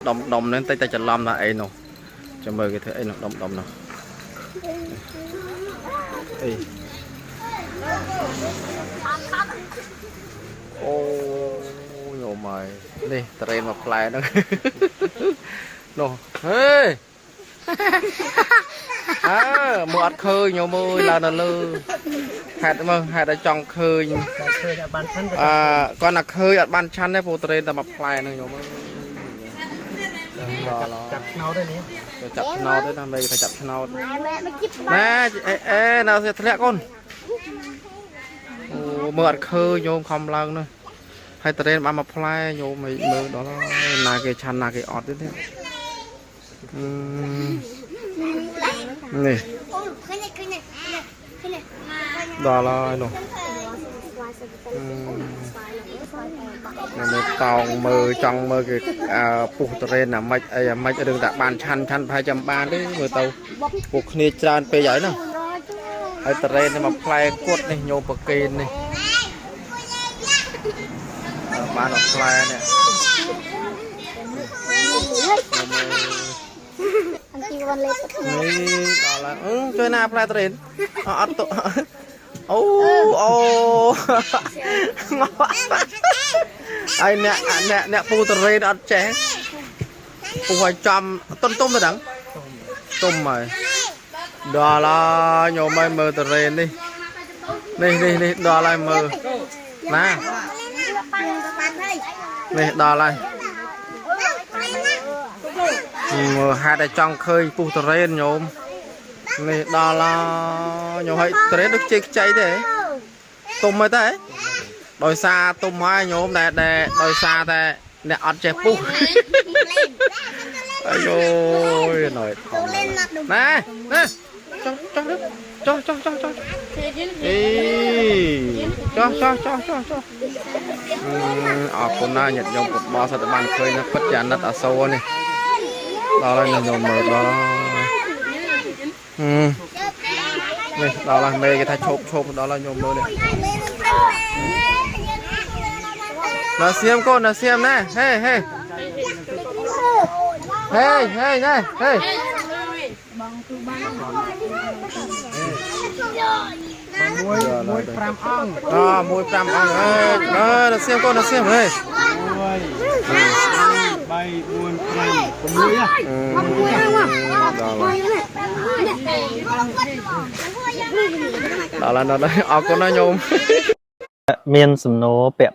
ដុំដុំហ្នឹងតិចតែច្រឡំថាអីនោះចាំមើលគេធ្វើអីនោះដុំដុំនោះអីអូញោមហើយនេះត្រេនមកផ្លែហ្នឹង នោះហេអើមើលអត់ឃើញញោមអើយឡើងដល់លើហេតុមើលហេតុតែចង់ឃើញ តែឃើញអត់បានឆាន់ អឺគាត់តែឃើញអត់បានឆាន់ទេព្រោះត្រេនតែមួយផ្លែហ្នឹងញោមអើយដល់ ចាប់ឆ្នោតទេនេះ ទៅចាប់ឆ្នោតទេណាមេគេថាចាប់ឆ្នោត ម៉ែមកជិប ណែអេអេនៅស្ធ្លាក់កូនអូមើលអត់ឃើញញោមខំឡើងនោះហើយត្រេនបានមួយផ្លែញោមមិនមើលដល់ហើយណាគេឆាន់ណាគេអត់ទេនេះអឺនេះ អូឃើញឃើញឃើញ ដល់ហើយនោះ នៅមើលតោងមើលចង់មើលគេអើពុះតរេនអាម៉េចអីអាម៉េចរឿងតែបានឆាន់ឆាន់ប្រហែលចាំបានទេមើលទៅពួកគ្នាច្រើនពេកហើយណាហើយតរេននេះមកផ្លែគត់នេះញោមប្រកេននេះអើបានមកផ្លែនេះ អង្ជីវ៉ាន់លេប នេះដល់ហើយអឺជួយណាផ្លែតរេនអអត់ទៅអូអូហើយអ្នកអ្នកអ្នកពូតរេនអត់ចេះពូឲ្យចំតុនទុំទៅដឹង ទុំហើយដល់ហើយញោមឲ្យមើលតរេននេះនេះនេះនេះដល់ហើយមើលណានេះដល់ហើយមើលហេតុតែចង់ឃើញពុះតរេនញោមនេះដល់ហើយញោមឲ្យតរេនដូចជ័យខ្ចីទេទុំហើយទេដោយសារទុំហើយញោមដែលដែលដោយសារតែអ្នកអត់ចេះពុះ អាយយណយថំ ណែណែចុះចុះចុះចុះចុះចុះអេចុះចុះចុះចុះចុះអរគុណណាស់ញាតិញោមពុទ្ធបរិស័ទបានឃើញណាពិតជាអាណិតអាសូរនេះដល់ហើយញោមមើលដល់នេះដល់ហើយមេគេថាឈប់ឈប់ដល់ហើយញោមមើលនេះណាសៀមកូនណាសៀមណែហេហេហេហេណែហេ មួយមួយ5អង្គ អមួយ5អង្គអើអើដល់សៀមកូនដល់សៀមហេ 1 3 4 5 6ហ៎ ដល់ដល់ដល់អរគុណណាញោម មានសំណួរពាក់